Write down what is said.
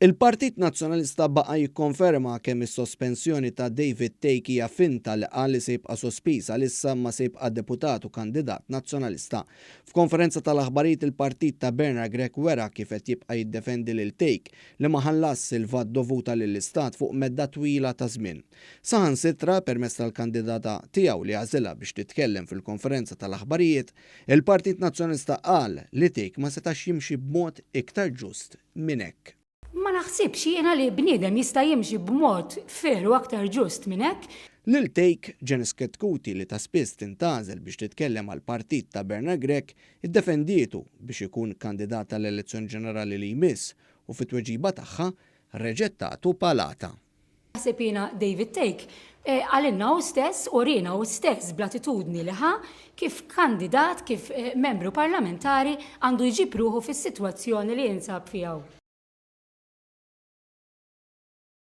Il-Partit Nazzjonalista baqa' jikkonferma kemm is-sospensjoni ta' David Thake hija finta li qal li se jibqa' sospiż għalissa imma se jibqa' deputat u kandidat Nazzjonalista. F'konferenza tal-aħbarijiet il-partit ta' Bernard Grech wera kif qed jibqa' jiddefendi lil Thake li ma ħallasx il-VAT dovuta lill-Istat fuq medda twila ta' żmien. Saħansitra, permezz tal-kandidata tiegħu li għażilha biex titkellem fil-konferenza tal-aħbarijiet, il-Partit Nazzjonalista qal li Thake ma setax jimxi b'mod iktar ġust minn hekk. Ma naħsibx jiena li bniedem jista' jimxi b'mod fair u aktar ġust minn hekk. Lil Thake, Janice Chetcuti li ta' spiss tintgħażel biex titkellem għall-partit ta' Bernard Grech, iddefendietu biex ikun kandidat għall-elezzjoni ġenerali li jmiss u fit-tweġiba tagħha reġgħet tatu palata. Naħseb jiena David Thake qalilna hu stess, uriena hu stess bl-attitudni li ħa kif kandidat, kif membru parlamentari għandu jġib ruħu fis-sitwazzjoni li jinsab fiha hu.